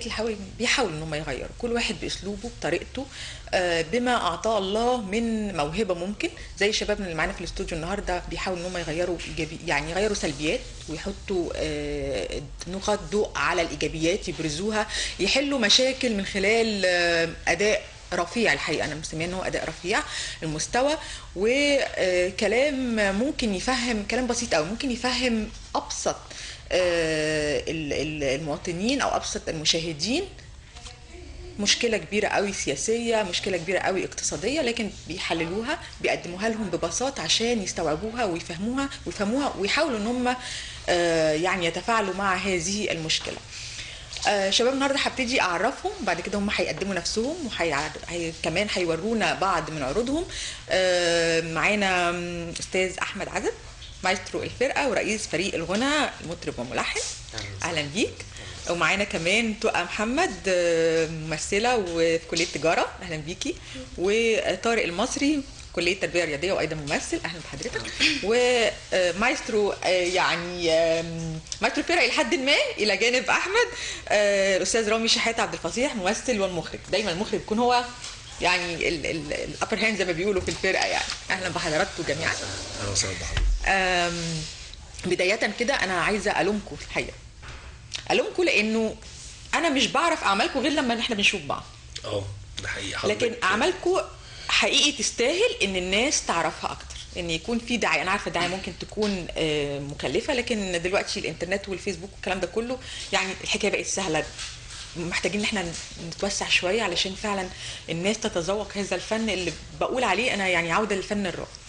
اللي بيحاولوا ان هم يغيروا، كل واحد باسلوبه بطريقته، بما اعطاه الله من موهبة. ممكن زي شبابنا اللي معانا في الاستوديو النهارده بيحاولوا ان هم يغيروا ايجابي، يعني يغيروا سلبيات ويحطوا نقاط ضوء على الايجابيات، يبرزوها، يحلوا مشاكل من خلال اداء رفيع. الحقيقة انا مسميه انه اداء رفيع المستوى، وكلام ممكن يفهم، كلام بسيط قوي ممكن يفهم ابسط المواطنين او ابسط المشاهدين مشكلة كبيرة قوي سياسية، مشكلة كبيرة قوي اقتصادية، لكن بيحللوها، بيقدموها لهم ببساطة عشان يستوعبوها ويفهموها ويحاولوا ان هم يعني يتفاعلوا مع هذه المشكلة. شباب النهارده هبتدي اعرفهم، بعد كده هم هيقدموا نفسهم وكمان هيورونا بعض من عروضهم. معانا استاذ احمد عزب، مايسترو الفرقة ورئيس فريق الغنى، مطرب وملحن، اهلا بيك. ومعانا كمان تقى محمد، ممثلة وفي كليه تجارة، اهلا بيكي. وطارق المصري، كليه تربيه رياضية وايضا ممثل، اهلا بحضرتك. ومايسترو يعني مايسترو الفرقة الى حد ما الى جانب احمد، الاستاذ رامي شحاته عبد الفصيح، ممثل والمخرج. دايما المخرج بيكون هو يعني ال upper hand زي ما بيقولوا في الفرقة يعني. اهلا بحضراتكم جميعا. اهلا وسهلا بحضرتك. بداية كده انا عايزه الومكم، الحقيقة الومكم لانه انا مش بعرف اعمالكم غير لما احنا بنشوف بعض. ده حقيقي حضرتك، لكن اعمالكم حقيقي تستاهل ان الناس تعرفها اكتر، ان يكون في دعاية. انا عارفه الدعاية ممكن تكون مكلفة، لكن دلوقتي الانترنت والفيسبوك والكلام ده كله يعني الحكاية بقت سهلة. محتاجين ان احنا نتوسع شوية علشان فعلا الناس تتذوق هذا الفن اللي بقول عليه انا يعني عوده للفن الراقي.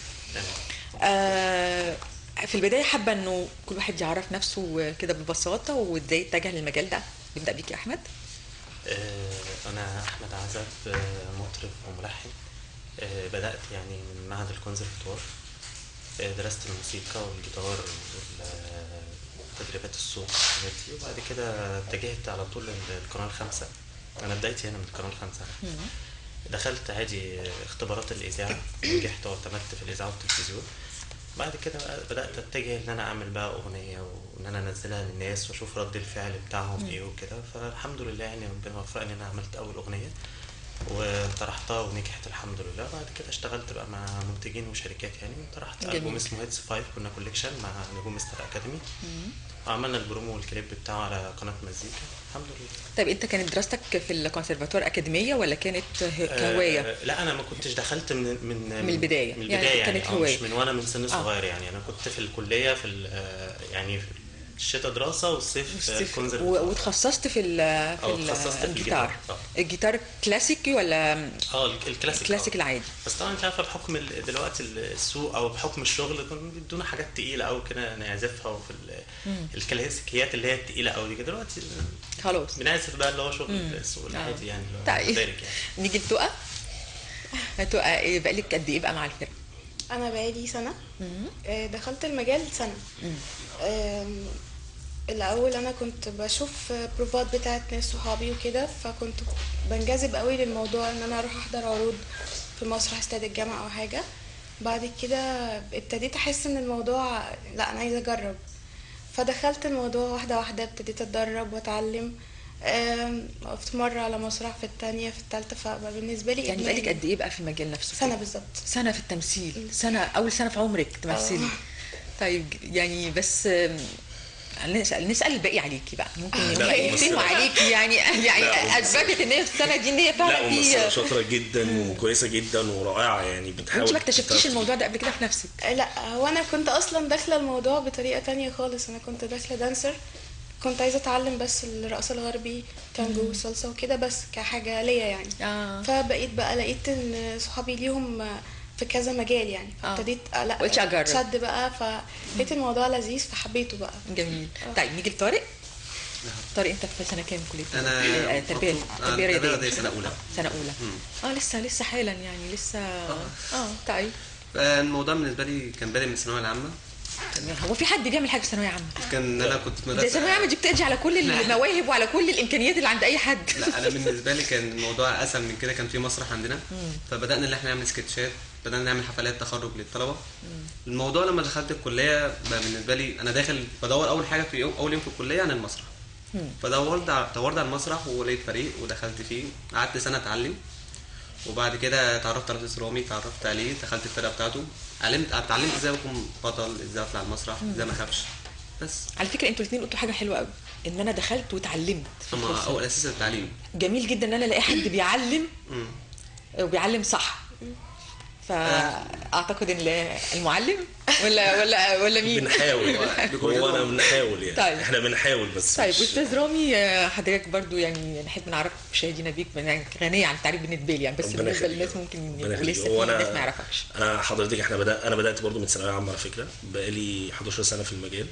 في البداية حابة انه كل واحد يعرف نفسه كده ببساطة وازاي اتجه للمجال ده. نبدا بيك يا احمد. انا احمد عزب، مطرب وملحن. بدات يعني من معهد الكونسرفتوار، درست الموسيقى والجيتار وتدريبات الصوت والحاجات دي، وبعد كده اتجهت على طول للقناة الخامسة. أنا بدايتي هنا من القناة الخامسة. دخلت عادي اختبارات الإذاعة، نجحت واعتمدت في الإذاعة والتلفزيون. بعد كده بدأت أتجه إن أنا أعمل بقى أغنية وإن أنا أنزلها للناس وأشوف رد الفعل بتاعهم إيه وكده. فالحمد لله يعني ربنا وفقني إن أنا عملت أول أغنية وطرحتها ونجحت الحمد لله. بعد كده اشتغلت بقى مع منتجين وشركات يعني، وطرحت ألبوم اسمه Hits 5، كنا collection مع نجوم ستار أكاديمي، وعملنا البرومو والكليب بتاعه على قناة مزيكا الحمد لله. طيب انت كانت دراستك في الكونسرفاتوار أكاديمية ولا كانت كهواية؟ لا انا ما كنتش دخلت من البداية، من البداية يعني كانت هواية، مش من وانا من سن صغير يعني. انا كنت في الكلية في يعني في الشتاء دراسة والصيف كونسرفاتوار. وتخصصت في الجيتار. الجيتار كلاسيكي ولا الكلاسيك؟ الكلاسيك العادي. بس طبعا انت عارفه بحكم دلوقتي السوق او بحكم الشغل كانوا بيدونا حاجات تقيلة قوي كده نعزفها، وفي الكلاسيكيات اللي هي التقيله قوي دي دلوقتي خلاص بنعزف بقى اللي هو شغل السوق العادي يعني. طيب يعني. نيجي لتقى. تقى ايه بقالك قد ايه بقى مع الفرقة؟ انا بقالي سنة. دخلت المجال سنة. الاول انا كنت بشوف بروفات بتاعت ناس صحابي وكده، فكنت بنجذب قوي للموضوع ان انا اروح احضر عروض في مسرح استاد الجامعة او حاجة. بعد كده ابتديت احس ان الموضوع لا، انا عايزه اجرب، فدخلت الموضوع واحدة واحدة، ابتديت اتدرب واتعلم. وقفت مرة على مسرح، في الثانية، في الثالثة، فبقى بالنسبة لي يعني بقالك قد ايه بقى في المجال نفسه؟ سنة بالظبط. سنة في التمثيل، سنة، اول سنة في عمرك تمثلي. طيب يعني بس نسال الباقي عليكي بقى، ممكن يفتنوا عليكي يعني اثبتت ان هي في السنة دي ان هي فعلا في شاطرة جدا وكويسة جدا ورائعة يعني. بتحاول. انت ما اكتشفتيش الموضوع ده قبل كده في نفسك؟ لا، هو انا كنت اصلا داخله الموضوع بطريقة تانية خالص. انا كنت داخله dancer، كنت عايزه اتعلم بس الرقص الغربي، تانجو وصلصه وكده، بس كحاجة ليا يعني. فبقيت بقى لقيت ان صحابي ليهم في كذا مجال يعني، فابتديت لا اتشد بقى، فلقيت الموضوع لذيذ فحبيته بقى. جميل. طيب نيجي لطارق. طارق انت في سنة كام كليه؟ انا تربيه رياضية، سنة اولى. سنة اولى. لسه حالا يعني لسه. طيب الموضوع بالنسبة لي كان بادئ من الثانوية العامة. هو في حد بيعمل حاجة في ثانوية عامة؟ كان انا كنت في مدرسه. الثانوية العامة دي بتقضي على كل المواهب وعلى كل الامكانيات اللي عند اي حد. لا انا بالنسبة لي كان الموضوع اسهل من كده. كان في مسرح عندنا، فبدانا ان احنا نعمل سكتشات، بدانا نعمل حفلات تخرج للطلبة. الموضوع لما دخلت الكلية بقى بالنسبة لي انا داخل بدور اول حاجة في يوم اول يوم في الكلية عن المسرح. فدورت دورت على المسرح ولقيت فريق ودخلت فيه، قعدت سنة اتعلم، وبعد كده اتعرفت على استاذ رامي، اتعرفت عليه، دخلت الفرقة بتاعته، اتعلمت ازاي اكون بطل، ازاي اطلع المسرح، ازاي ما اخافش. بس على فكرة انتوا الاثنين قلتوا حاجة حلوة قوي، ان انا دخلت واتعلمت. اما اول اساس التعليم جميل جدا ان انا الاقي حد بيعلم وبيعلم صح. فاعتقد ان المعلم ولا مين؟ بنحاول، هو انا بنحاول يعني. طيب. احنا بنحاول بس. طيب استاذ رامي، حضرتك برضو يعني نحب نعرف مشاهدينا بيك، يعني غنية عن التعريف بالنسبة لي يعني، بس بالنسبة للناس ممكن لسه في ناس ما يعرفكش. انا حضرتك انا بدات برضو من ثانوية عامة على فكرة، بقالي 11 سنة في المجال،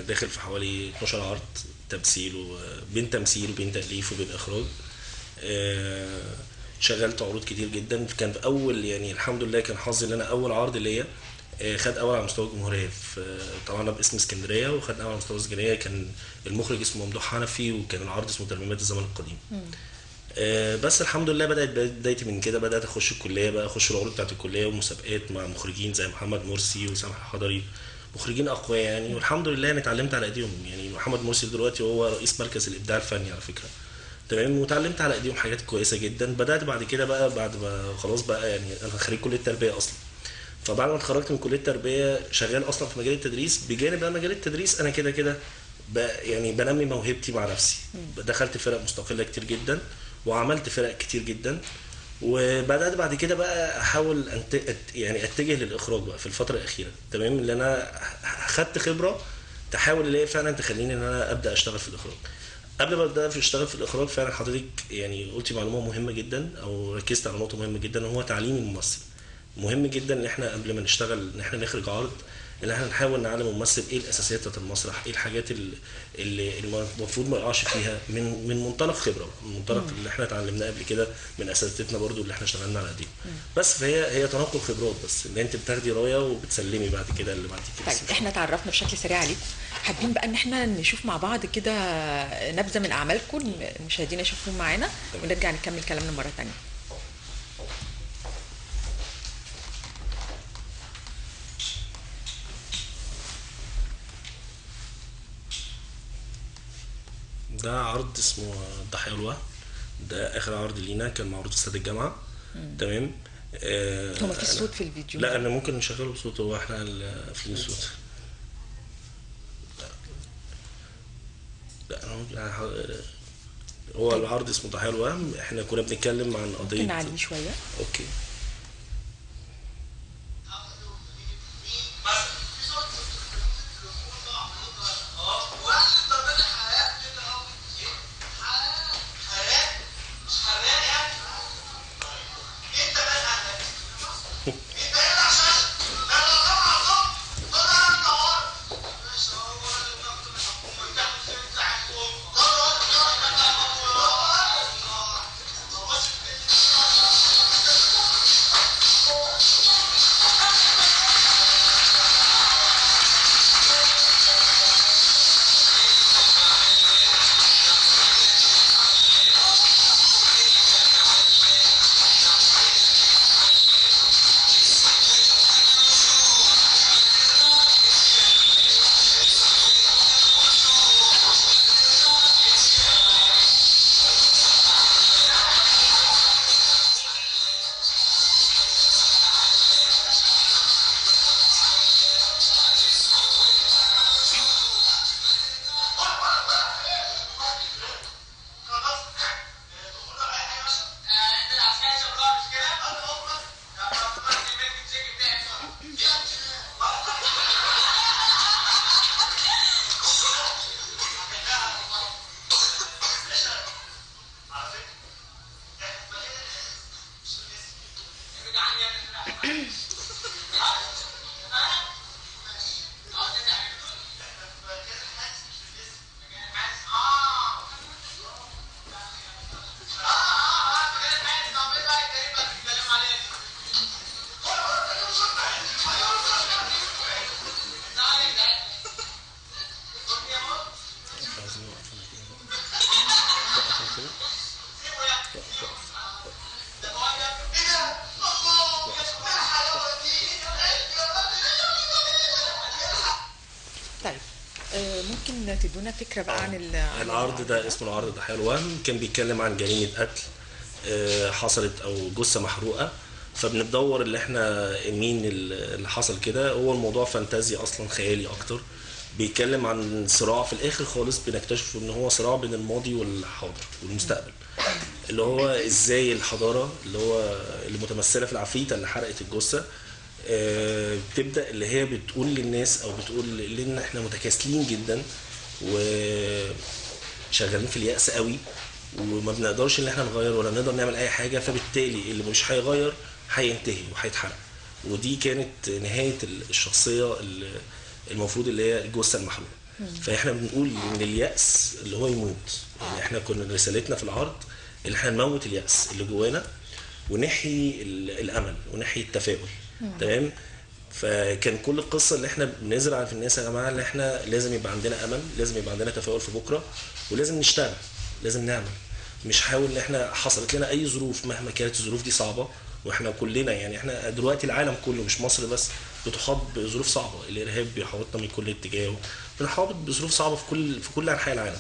داخل في حوالي 12 عرض تمثيل، وبين تمثيل وبين تاليف وبين اخراج. شغلت عروض كتير جدا. كان في اول يعني الحمد لله كان حظي ان انا اول عرض ليا خد اول على مستوى الجمهورية، طلعنا باسم اسكندرية وخدنا اول على مستوى اسكندرية. كان المخرج اسمه ممدوح حنفي، وكان العرض اسمه ترميمات الزمن القديم. بس الحمد لله بدات بدايتي من كده، بدات اخش الكلية بقى، اخش العروض بتاعت الكلية ومسابقات مع مخرجين زي محمد مرسي وسامح الحضري، مخرجين اقوياء يعني، والحمد لله انا اتعلمت على ايديهم. يعني محمد مرسي دلوقتي هو رئيس مركز الابداع الفني على فكرة، تمام، وتعلمت على ايديهم حاجات كويسة جدا. بدات بعد كده بقى، بعد ما خلاص بقى يعني انا خريج كليه التربية اصلا، فبعد ما اتخرجت من كليه التربية شغال اصلا في مجال التدريس. بجانب بقى مجال التدريس انا كده كده يعني بنمي موهبتي مع نفسي. دخلت فرق مستقلة كتير جدا وعملت فرق كتير جدا، وبدات بعد كده بقى احاول يعني اتجه للاخراج بقى في الفترة الاخيرة، تمام، اللي انا خدت خبره تحاول اللي هي فعلا تخليني ان انا ابدا اشتغل في الاخراج. قبل ما ابدا اشتغل في الاخراج فعلا حضرتك يعني قلتي معلومة مهمة جدا، او ركزت على نقطة مهمة جدا، وهو تعليم الممثل. مهم جدا ان احنا قبل ما نشتغل ان احنا نخرج عرض، ان احنا نحاول نعلم الممثل ايه الاساسيات بتاعت المسرح، ايه الحاجات اللي المفروض ما يقعش فيها، من منطلق خبره، من منطلق اللي احنا اتعلمناه قبل كده من اساتذتنا برضو اللي احنا اشتغلنا على دي. بس فهي تناقل خبرات، بس ان انت بتاخدي رايه وبتسلمي بعد كده اللي بعد كده. طيب احنا تعرفنا بشكل سريع عليكم، حابين بقى ان احنا نشوف مع بعض كده نبذه من اعمالكم، المشاهدين يشوفوا معانا ونرجع نكمل كلامنا مرة ثانية. ده عرض اسمه الضحية والوهم، ده اخر عرض لينا، كان معروض في استاد الجامعة. تمام. هو ما فيش صوت في الفيديو؟ لا انا ممكن نشغله بصوت، هو احنا قافلين الصوت. لا انا ممكن، هو العرض اسمه الضحية والوهم، احنا كنا بنتكلم عن قضية. ممكن نعليه شوية؟ okay. طيب ممكن عشان تدونا فكرة بقى عن العرض ده. اسمه العرض ضحايا الوهم، كان بيتكلم عن جريمة قتل حصلت او جثة محروقة، فبندور اللي احنا مين اللي حصل كده. هو الموضوع فانتازي اصلا، خيالي اكتر، بيتكلم عن صراع في الاخر خالص بنكتشف ان هو صراع بين الماضي والحاضر والمستقبل، اللي هو ازاي الحضارة اللي هو اللي متمثلة في العفريته اللي حرقت الجثة بتبدا اللي هي بتقول للناس او بتقول لان احنا متكاسلين جدا وشغالين في اليأس قوي، وما بنقدرش ان احنا نغير ولا نقدر نعمل اي حاجة، فبالتالي اللي مش هيغير هينتهي وهيتحرق. ودي كانت نهاية الشخصية المفروض اللي هي الجثة المحروقه. فاحنا بنقول ان اليأس اللي هو يموت، يعني احنا كنا رسالتنا في العرض اللي احنا نموت اليأس اللي جوانا ونحيي الامل ونحيي التفاؤل. تمام. فكان كل القصة اللي احنا بنزرع في الناس يا جماعة اللي احنا لازم يبقى عندنا امل، لازم يبقى عندنا تفاؤل في بكره، ولازم نشتغل، لازم نعمل، مش حاول ان احنا حصلت لنا اي ظروف مهما كانت الظروف دي صعبة، واحنا كلنا يعني احنا دلوقتي العالم كله مش مصر بس بتحاط بظروف صعبة، الارهاب بيحاوطنا من كل اتجاه، بنحاط بظروف صعبة في كل انحاء العالم.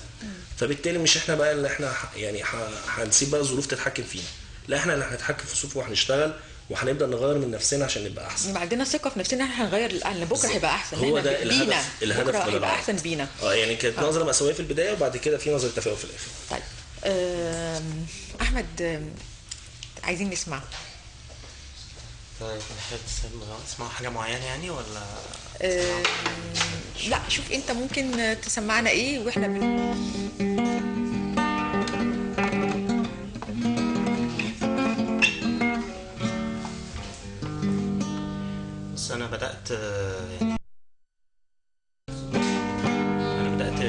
فبالتالي مش احنا بقى اللي احنا يعني هنسيب بقى الظروف تتحكم فينا، لا احنا اللي هنتحكم في الظروف وهنشتغل وهنبدا نغير من نفسنا عشان نبقى احسن. يبقى عندنا ثقة في نفسنا احنا هنغير، ان بكره هيبقى احسن. هو ده الهدف، الهدف بكره هيبقى احسن بينا. يعني كانت نظره مأساوية في البداية وبعد كده في نظره تفاؤل في الاخر. طيب احمد، عايزين نسمع. طيب نحب تسمعوا حاجة معينة يعني ولا؟ لا شوف انت ممكن تسمعنا ايه واحنا بس انا بدات يعني انا بدات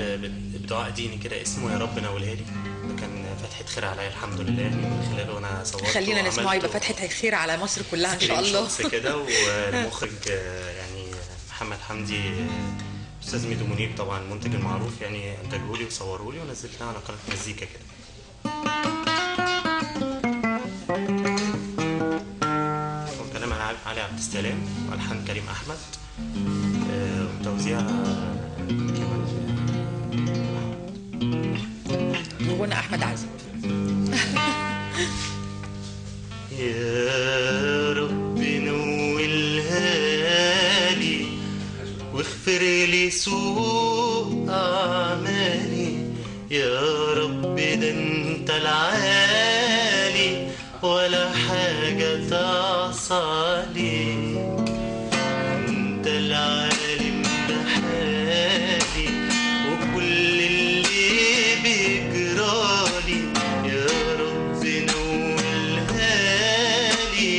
بدعاء ديني كده اسمه يا رب ناولها لي، ده كان فتحة خير عليا الحمد لله، يعني من خلاله انا صورت. خلينا نسمعه، يبقى فتحة خير على مصر كلها ان شاء الله كده. والمخرج يعني محمد حمدي، استاذ ميدو منيب طبعا المنتج المعروف، يعني انتجه لي وصوره لي ونزلتها على قناة مزيكا كده. وكلام علي عبد السلام والحان كريم احمد، وتوزيع كمان وغنى احمد عزب. يا رب نولها لي واغفر لي سوء اعمالي، يا رب ده انت العالي ولا حاجة تعصى عليك، انت العالم بحالي وكل اللي بيجرالي، يا رب نولها لي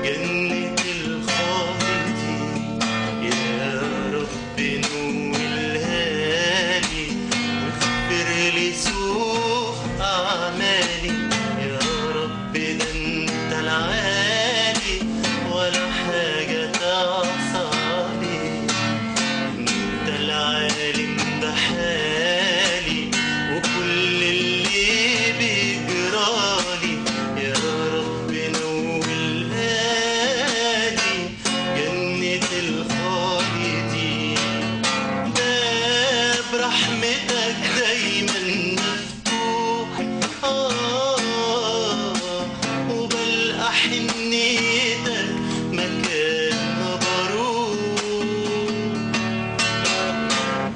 جنة الخالدين، يا رب نولها لي واغفر لي سوء أعمالي، يا رب ده انت العالي ولا حاجة تعصى عليك، انت العالم بحالي وكل اللي بيجرالي، يا رب نولها لي جنة الخالدين، باب رحمتك دايما مفتوح، وبلقى حنيتك مكان ما بروح،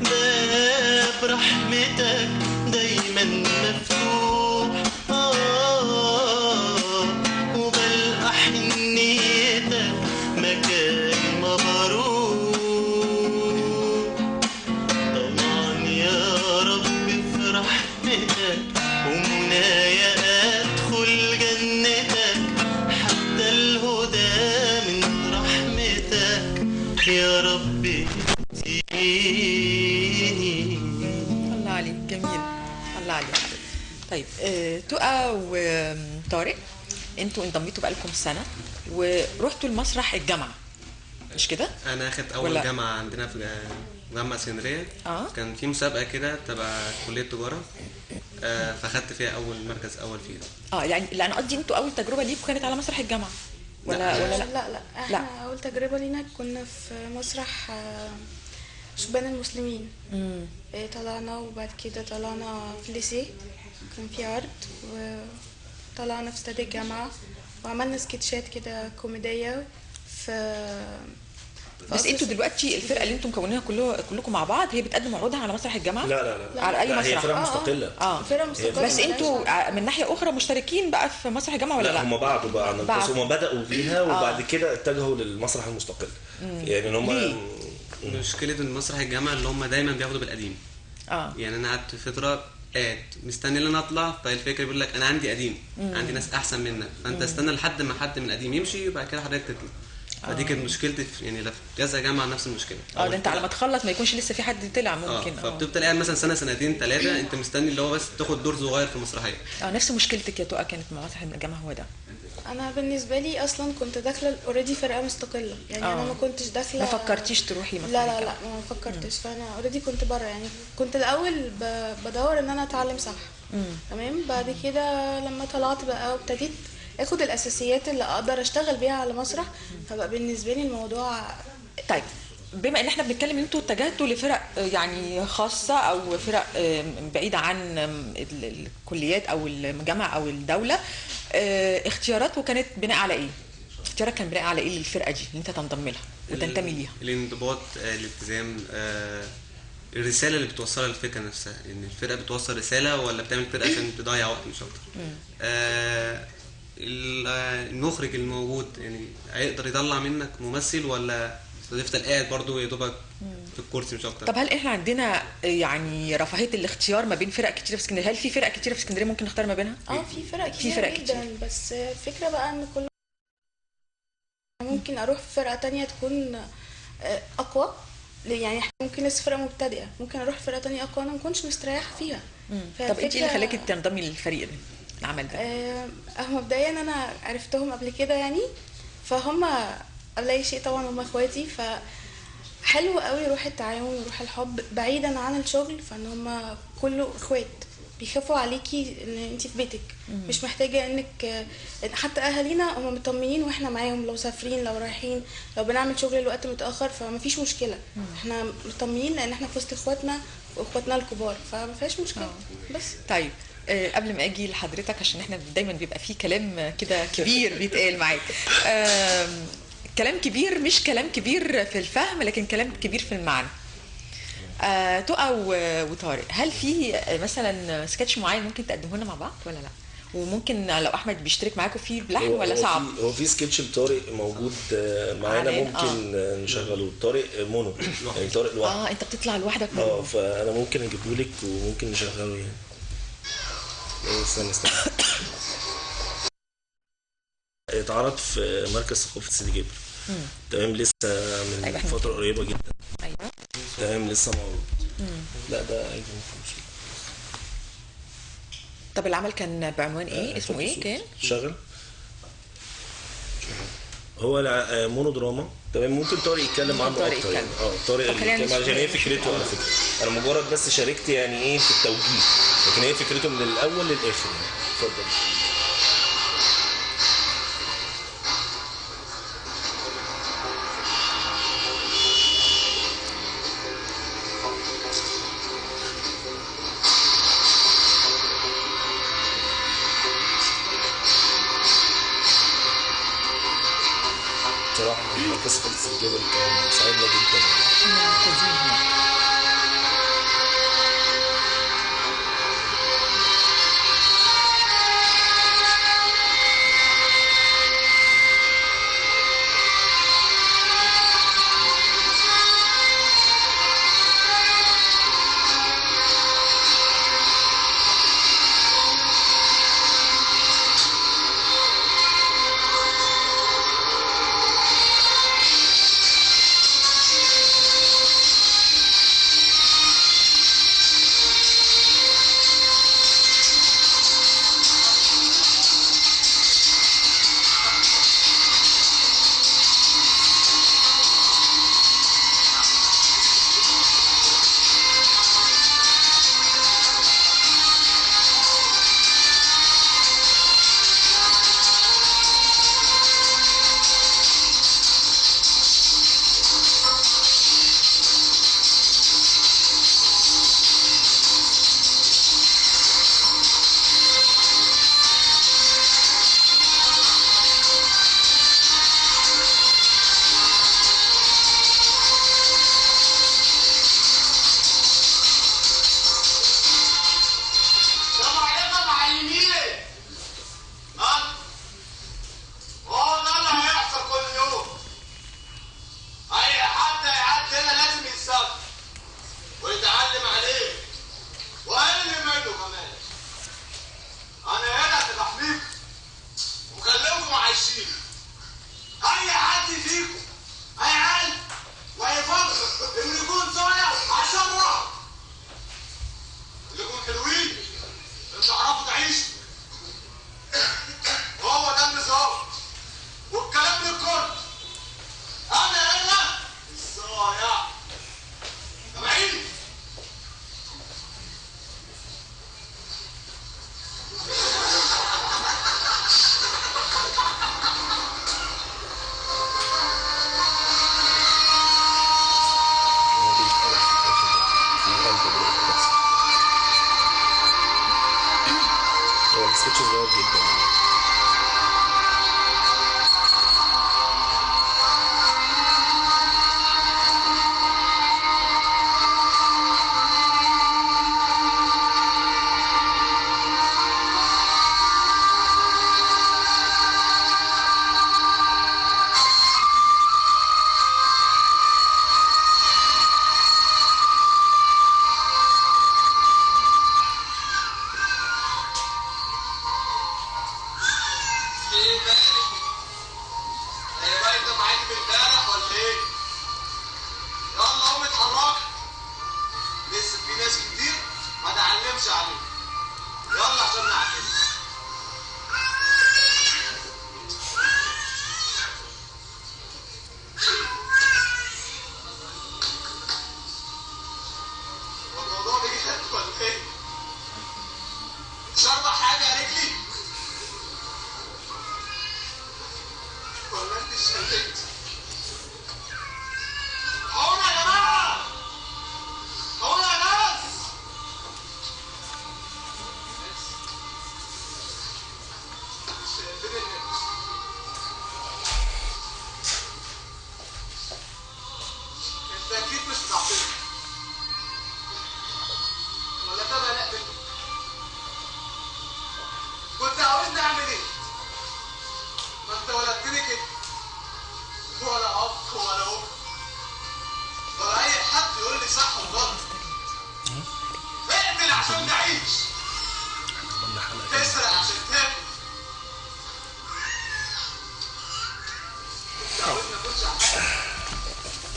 باب رحمتك دايما مفتوح، وبلقى حنيتك مكان ما بروح، طبعا يا رب في رحمتك ومنايا ادخل جنتك، حتى الهدى من رحمتك يا رب اديني. الله عليك، جميل، الله عليك. طيب تقى وطارق، انتوا انضميتوا بقالكم سنة ورحتوا المسرح الجامعة، مش كده؟ انا اخدت اول جامعه عندنا في جامعه اسكندرية. كان في مسابقة كده تبع كليه تجارة، فاخدت فيها اول مركز اول فيها. يعني لا انا قصدي انتوا اول تجربه ليكوا كانت على مسرح الجامعة ولا لا ولا لا؟ لا لا، احنا اول تجربه لينا كنا في مسرح شبان المسلمين. طلعنا، وبعد كده طلعنا في ليسيه كان في عرض، وطلعنا في استاد الجامعة وعملنا سكتشات كده كوميدية في. بس انتوا دلوقتي الفرقة اللي انتم مكونينها كلكم مع بعض هي بتقدم عروضها على مسرح الجامعة؟ لا لا لا، على اي مسرح؟ هي فرقه مستقلة. فرقه مستقلة. بس انتوا من ناحية اخرى مشتركين بقى في مسرح الجامعة ولا لا؟ لا، هم بعدوا بقى عن القصة، هم بداوا بيها وبعد كده اتجهوا للمسرح المستقل. يعني هم مشكلة المسرح الجامعة اللي هم دايما بياخدوا بالقديم. يعني انا قعدت فترة قاعد مستني ان انا اطلع، فالفكرة بيقول لك انا عندي قديم، عندي ناس احسن منك، فانت استنى لحد ما حد من القديم يمشي وبعد كده حضرتك تطلع. فدي كانت مشكلتي يعني في كذا جامعه نفس المشكلة. ده انت على ما تخلص ما يكونش لسه في حد طلع ممكن. فبتفضل قاعد مثلا سنة سنتين ثلاثة انت مستني اللي هو بس تاخد دور صغير في مسرحية. نفس مشكلتك يا تقى كانت مع مسرح الجامعة هو ده. انا بالنسبة لي اصلا كنت داخله already فرقه مستقلة، يعني انا ما كنتش داخله. ما فكرتيش تروحي مثلا؟ لا لا لا، ما فكرتش. فانا already كنت بره، يعني كنت الاول بدور ان انا اتعلم صح. تمام. بعد كده لما طلعت بقى وابتديت اخد الاساسيات اللي اقدر اشتغل بيها على مسرح، فبقى بالنسبة لي الموضوع. طيب بما ان احنا بنتكلم ان انتوا اتجهتوا لفرق يعني خاصة او فرق بعيدة عن الكليات او الجامعة او الدولة، اختياراتكم كانت بناء على ايه؟ اختيارك كان بناء على ايه للفرقة دي اللي انت تنضم لها وتنتمي ليها؟ الانضباط، الالتزام، الرسالة اللي بتوصلها للفكرة نفسها، ان يعني الفرقة بتوصل رسالة ولا بتعمل فرقه عشان تضيع وقت مش اكتر. المخرج الموجود يعني هيقدر يطلع منك ممثل ولا تفضل قاعد برضه يا دوبك في الكرسي مش اكتر. طب هل احنا عندنا يعني رفاهية الاختيار ما بين فرق كتيرة في اسكندرية؟ هل في فرق كتيرة في اسكندرية ممكن نختار ما بينها؟ في فرق كتير، في فرق جدا كتير. بس الفكرة بقى ان كل ممكن اروح في فرقه تانية تكون اقوى، يعني ممكن لسه فرقه مبتدئة، ممكن اروح فرقه تانية اقوى انا ما كنتش مستريحه فيها. طب انت ايه اللي خلاكي تنضمي للفريق ده؟ العمل ده؟ مبدئيا انا عرفتهم قبل كده يعني، فهم قبل اي شيء طبعا هم اخواتي، فحلو قوي روح التعاون وروح الحب بعيدا عن الشغل، فان هم كله اخوات بيخافوا عليكي ان انت في بيتك، مش محتاجه انك حتى اهالينا هم مطمنين واحنا معاهم، لو سافرين لو رايحين لو بنعمل شغل الوقت متاخر فما فيش مشكلة، احنا مطمنين لان احنا في وسط اخواتنا واخواتنا الكبار، فما فيهاش مشكلة. بس طيب قبل ما اجي لحضرتك عشان احنا دايما بيبقى فيه كلام كده كبير بيتقال معاك، كلام كبير مش كلام كبير في الفهم لكن كلام كبير في المعنى. تقى وطارق، هل في مثلا سكتش معين ممكن تقدمه لنا مع بعض ولا لا؟ وممكن لو احمد بيشترك معاكم فيه بلحن ولا صعب؟ هو في سكتش لطارق موجود معانا ممكن نشغله. طارق مونو يعني طارق لوحده. انت بتطلع لوحدك. فانا ممكن اجيبه لك وممكن نشغله يعني. استنى استنى. اتعرض في مركز ثقافة سيدي جابر. تمام، لسه من فترة قريبة جدا. ايوه تمام، لسه معروض. لا ده عادي. طب العمل كان بعنوان ايه؟ اسمه ايه كان؟ شغل. هو مونودراما. تمام، ممكن طارق يتكلم عنه اكتر يعني. طارق يتكلم عشان هي فكرته على فكرة. انا مجرد بس شاركت يعني ايه في التوجيه، لكن هي فكرته من الاول للاخر يعني. اتفضل. بصراحة مركز ثقافة سيدي جابر كان ساعدنا جدا. سكتش صغير جدا.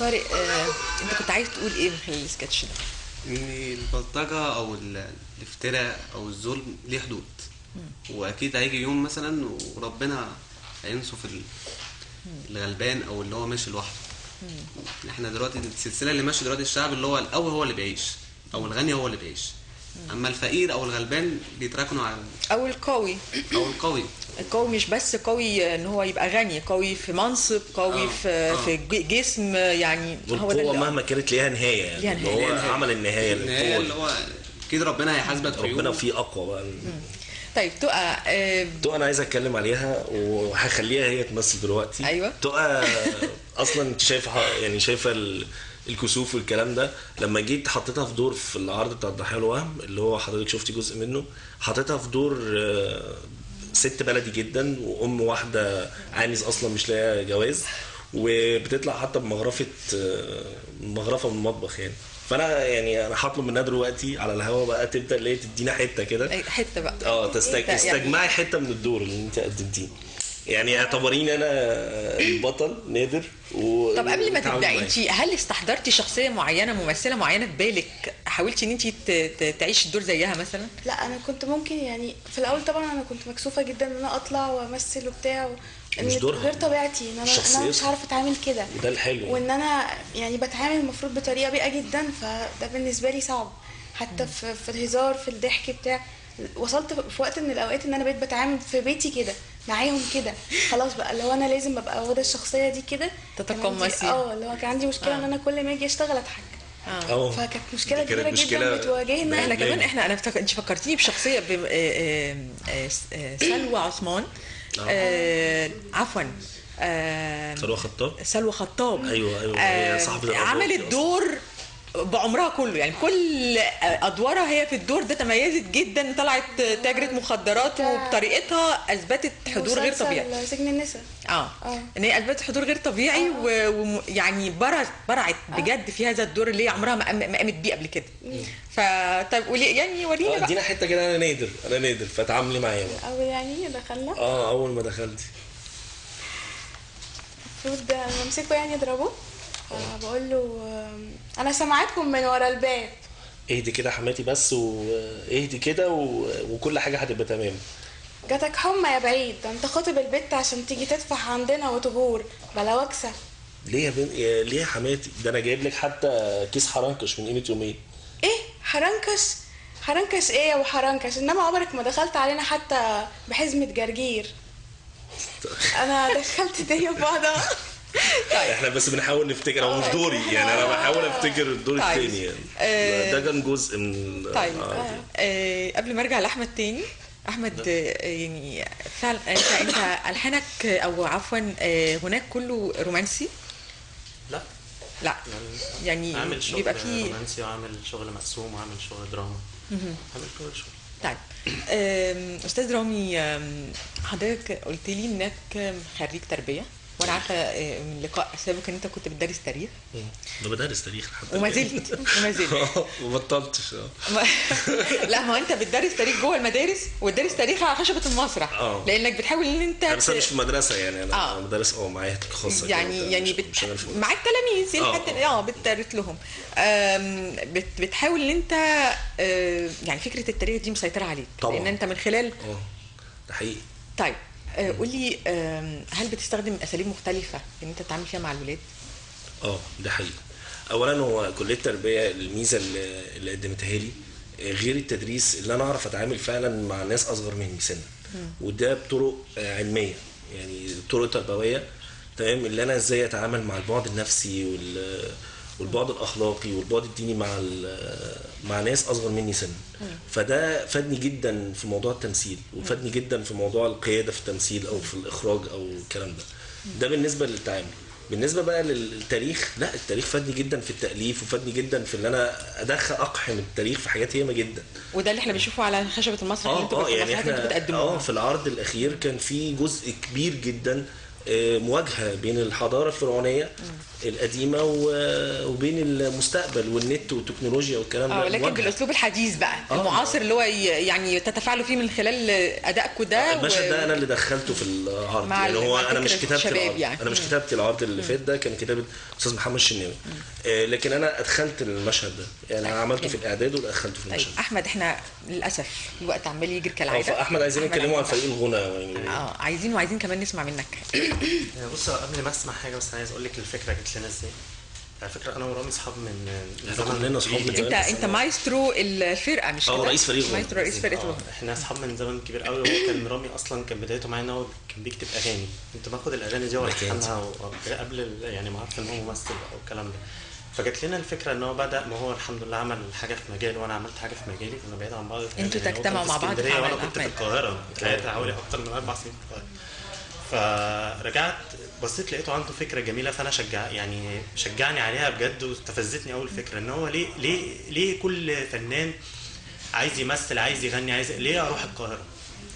طارق، انت كنت عايز تقول ايه من خلال السكتش ده؟ ان البلطجه او الافتراء او الظلم ليه حدود، واكيد هيجي يوم مثلا وربنا هينصف الغلبان او اللي هو ماشي لوحده. احنا دلوقتي السلسلة اللي ماشية دلوقتي الشعب اللي هو الاول هو اللي بيعيش، او الغني هو اللي بيعيش، اما الفقير او الغلبان بيتراكنوا على او القوي. او القوي. القوي مش بس قوي ان هو يبقى غني، قوي في منصب، قوي في جسم، يعني هو ده مهما كانت ليها نهاية، يعني اللي هو عمل النهاية النهاية اللي هو اكيد ربنا هيحاسبك في يوم، ربنا فيه اقوى بقى. طيب تقى، تقى انا عايز اتكلم عليها وهخليها هي تمثل دلوقتي. ايوه تقى اصلا انت شايفه، يعني شايفه الكسوف والكلام ده، لما جيت حطيتها في دور في العرض بتاع الضحية الوهم اللي هو حضرتك شفتي جزء منه، حطيتها في دور ست بلدي جدا وام واحدة عانس اصلا مش لاقيه جواز، وبتطلع حتى بمغرفه مغرفه من المطبخ يعني. فانا يعني انا هطلب منها دلوقتي على الهوا بقى تبدا اللي هي تدينا حتة كده، حتة بقى تستجمعي حتة من الدور اللي انت قدمتيه، يعني اعتبريني انا البطل نادر. طب قبل ما تبداي انت هل استحضرتي شخصية معينة، ممثلة معينة في بالك، حاولتي ان انت تعيشي الدور زيها مثلا؟ لا انا كنت ممكن يعني في الاول طبعا انا كنت مكسوفه جدا ان انا اطلع وامثل وبتاع مش دورها، غير طبيعتي ان انا مش عارفه اتعامل كده، وده الحلو، وان انا يعني بتعامل المفروض بطريقة بيئة جدا، فده بالنسبة لي صعب حتى في الهزار في الضحك بتاع. وصلت في وقت من الاوقات ان انا بقيت بتعامل في بيتي كده معاهم كده، خلاص بقى اللي هو انا لازم ابقى واخده الشخصية دي كده تتقمصي. اللي هو كان عندي مشكلة ان انا كل ما اجي اشتغل اضحك. فكانت مشكلة كبيرة جدا بتواجهنا احنا كمان. احنا انا انت فكرتيني بشخصية سلوى عثمان، عفوا سلوى خطاب. سلوى خطاب، ايوه هي صاحبه عملت دور بعمرها كله، يعني كل ادوارها هي في الدور ده تميزت جدا، طلعت تاجرة مخدرات وبطريقتها اثبتت حضور غير طبيعي. سجن النساء ان هي اثبتت حضور غير طبيعي، ويعني برعت بجد في هذا الدور اللي هي عمرها ما قامت بيه قبل كده. فطيب قولي يعني ورينا بقى، ادينا حتة كده. انا نادر فتعاملي معايا بقى. اول يعني دخلنا اول ما دخلتي المفروض امسكه يعني اضربه، بقول له انا سامعاكم من ورا الباب، اهدي كده يا حماتي بس، واهدي كده وكل حاجة هتبقى تمام. جاتك حمى يا بعيد، ده انت خاطب البت عشان تيجي تدفع عندنا وتغور بلا وكسه. ليه يا ليه يا حماتي؟ ده انا جايب لك حتى كيس حرنكش من قيمة يومين. ايه حرنكش؟ حرنكش ايه يا ابو حرنكش؟ انما عمرك ما دخلت علينا حتى بحزمه جرجير. انا دخلت الدنيا في بعضها. طيب احنا بس بنحاول نفتكر، هو مش دوري يعني، انا بحاول افتكر الدور الثاني يعني. ده كان جزء من طيب. قبل ما ارجع لاحمد تاني، احمد، يعني فعلا انت الحانك او عفوا هناك كله رومانسي؟ لا لا يعني عامل شغل بيبقى فيه رومانسي، وعامل شغل مقسوم، وعامل شغل دراما، عامل كل شغل. طيب استاذ رامي، حضرتك قلت لي انك خريج تربيه، وانا عارفه من لقاء سابق ان انت كنت بتدرس تاريخ. انا بدرس تاريخ لحد وما زلت ما بطلتش. لا، ما انت بتدرس تاريخ جوه المدارس وتدرس تاريخ على خشبه المسرح، لانك بتحاول ان انت بس انا مش في مدرسه يعني، انا مدرس معاهد خاصة يعني مع التلاميذ يعني حتى بتدرس لهم، بتحاول ان انت يعني فكرة التاريخ دي مسيطرة عليك طبعا، لان انت من خلال ده حقيقي. طيب قولي، هل بتستخدم اساليب مختلفة ان انت تتعامل فيها مع الولاد؟ ده حقيقي. اولا هو كليه التربية الميزة اللي قدمتها لي غير التدريس، اللي انا اعرف اتعامل فعلا مع ناس اصغر مني سنا، وده بطرق علمية يعني طرق تربوية، تمام، اللي انا ازاي اتعامل مع البعد النفسي والبعد الاخلاقي والبعد الديني مع ناس اصغر مني سنا. فده فادني جدا في موضوع التمثيل، وفادني جدا في موضوع القيادة في التمثيل او في الاخراج او الكلام ده. ده بالنسبة للتعامل. بالنسبة بقى للتاريخ، لا التاريخ فادني جدا في التاليف، وفادني جدا في ان انا ادخل اقحم التاريخ في حاجات ياما جدا، وده اللي احنا بنشوفه على خشبه المسرح اللي انتوا يعني احنا بتقدموه. في العرض الاخير كان في جزء كبير جدا مواجهة بين الحضارة الفرعونية القديمة وبين المستقبل والنت والتكنولوجيا والكلام ده، لكن بالاسلوب الحديث بقى المعاصر اللي هو يعني تتفاعلوا فيه من خلال ادائكم ده. المشهد ده انا اللي دخلته في العرض، يعني هو انا مش كتبت العرض يعني. انا مش كتبت العرض اللي فات ده، كان كتابه استاذ محمد الشناوي، لكن انا ادخلت المشهد ده، يعني انا عملته في الاعداد ودخلته في المشهد. طيب احمد، احنا للاسف الوقت عمال يجري كالعادة. احمد عايزين نتكلموا عن فريق الغنى يعني. عايزين وعايزين كمان نسمع منك. بص، قبل ما اسمع حاجة بس انا عايز اقول لك الفكرة جت لنا ازاي. على فكرة انا ورامي اصحاب من زمان. انت مايسترو الفرقة مش كده؟ رئيس فريق غنى. مايسترو رئيس فرقه غنى. احنا اصحاب من زمان كبير قوي. وهو كان رامي اصلا كان بدايته معايا ان هو كان بيكتب اغاني، كنت باخد الاغاني دي والحنها قبل يعني ما اعرف ان هو ممثل او الكلام ده. فجت لنا الفكرة ان هو بدا، ما هو الحمد لله عمل حاجة في مجاله وانا عملت حاجة في مجالي، كنا بعيد عن بعض. انتوا تجتمعوا مع بعض في وانا كنت في القاهرة، قعدت حوالي اكتر من 4 سنين في القاهرة. فرجعت بصيت لقيته عنده فكرة جميلة، فانا شجعني عليها بجد، واستفزتني اول فكرة ان هو ليه ليه ليه كل فنان عايز يمثل، عايز يغني، عايز ليه اروح القاهرة؟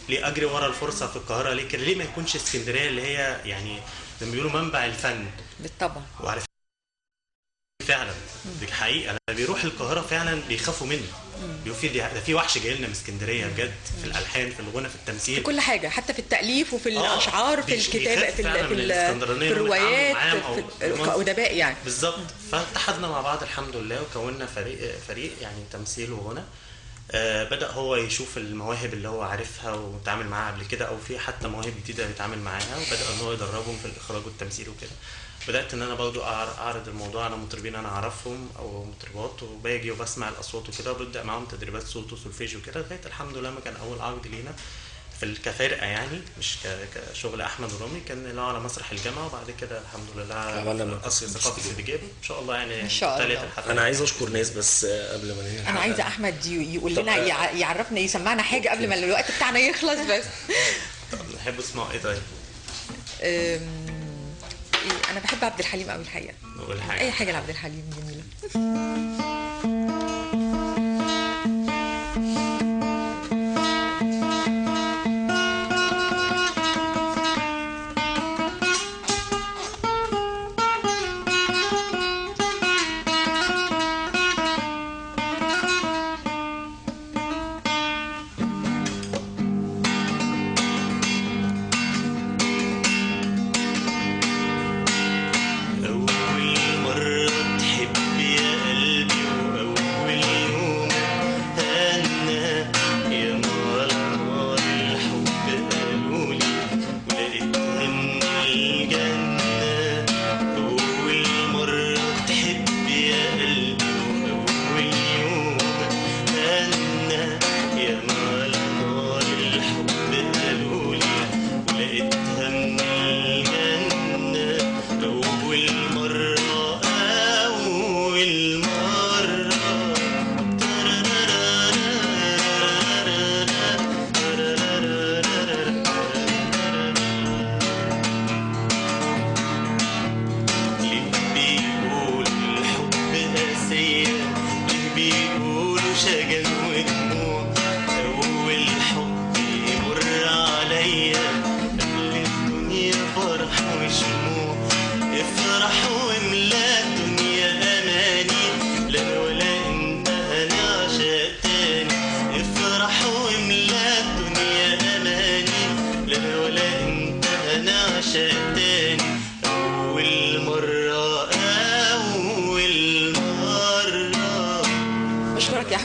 ليه اجري ورا الفرصة في القاهرة؟ ليه كده؟ ليه ما يكونش اسكندرية اللي هي يعني زي ما بيقولوا منبع الفن؟ بالطبع. وعلى فعلا دي حقيقة، لما بيروح القاهرة فعلا بيخافوا منه، بيقولوا في ده في وحش جاي لنا من اسكندرية بجد، في الالحان، في الغنى، في التمثيل، في كل حاجة، حتى في التاليف وفي الاشعار، في الكتابة، في الروايات، كأدباء يعني. بالظبط. فاتحدنا مع بعض الحمد لله وكونا فريق يعني تمثيل وغنى. بدأ هو يشوف المواهب اللي هو عارفها وتعامل معاها قبل كده، او في حتى مواهب جديدة بيتعامل معاها، وبدأ ان هو يدربهم في الاخراج والتمثيل وكده. بدأت ان انا برضو اعرض الموضوع على مطربين انا اعرفهم او مطربات، وباجي وبسمع الاصوات وكده، وببدأ معاهم تدريبات صوت وسولفيج وكده، لغاية الحمد لله ما كان اول عرض لينا في كفرقه يعني، مش كشغل احمد ورامي، كان اللي هو على مسرح الجامعة، وبعد كده الحمد لله عملنا قصر ثقافي سيدي جابر ان شاء الله يعني. ان شاء الله. انا عايز اشكر ناس بس قبل ما ننهي. انا عايزه احمد يقول لنا، يعرفنا، يسمعنا حاجة قبل ما الوقت بتاعنا يخلص بس. طب نحب نسمع ايه طيب؟ انا بحب عبد الحليم قوي الحقيقة. نقول حاجة، اي حاجة لعبد الحليم جميلة. أول مرة تحب يا قلبي وأول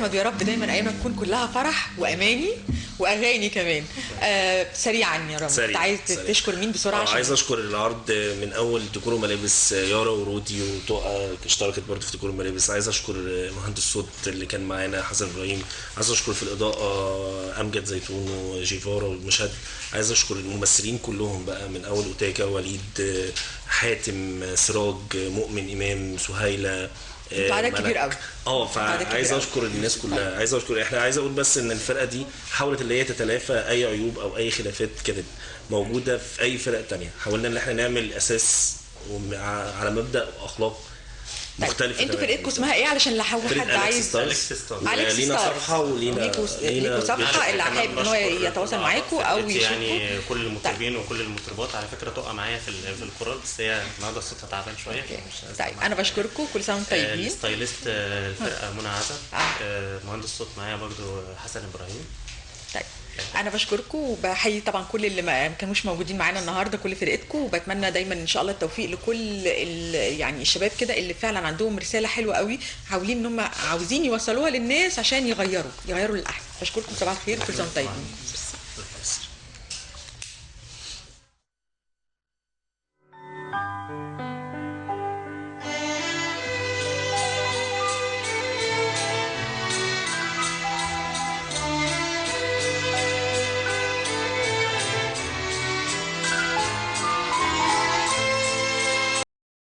احمد، ويا رب دايما ايامك تكون كلها فرح واماني واغاني كمان. سريعا يا رامي، انت عايز تشكر مين بسرعة؟ عشان عايز اشكر العرض من اول ديكور وملابس، يارا ورودي وتقى اشتركت برضه في ديكور وملابس. عايز اشكر مهندس الصوت اللي كان معانا حسن ابراهيم، عايز اشكر في الاضاءة امجد زيتون وجيفارا والمشهد، عايز اشكر الممثلين كلهم بقى من اول اوتاكا، وليد، حاتم، سراج، مؤمن، امام، سهيلة. انتوا عدد كبير قوي. فعايز اشكر الناس كلها. عايز اشكر، احنا عايز اقول بس ان الفرقة دي حاولت اللي هي تتلافى اي عيوب او اي خلافات كانت موجودة في اي فرق تانية. حاولنا ان احنا نعمل اساس على مبدا واخلاق مختلفة. انتوا فرقتكم اسمها ايه علشان لو حد عايز؟ اليكس ستارز. لينا صفحة ولينا ليكوا صفحة اللي حابب ان هو يتواصل معاكم او يشوفكم. يعني كل المطربين وكل المطربات على فكرة تقع معايا في الكورال، بس هي النهارده صوتها تعبان شوية. طيب انا بشكركم، كل سنة وانتم طيبين. ال stylist الفرقة منى عزب، مهندس صوت معايا برضو حسن ابراهيم. طيب انا بشكركم وبحيي طبعا كل اللي ما كانوش موجودين معانا النهارده، كل فرقتكم، وبتمنى دايما ان شاء الله التوفيق لكل يعني الشباب كده اللي فعلا عندهم رسالة حلوة قوي، حاولين ان هم عاوزين يوصلوها للناس عشان يغيروا للاحسن. بشكركم، صباح الخير، كل سنة وانتم طيبين.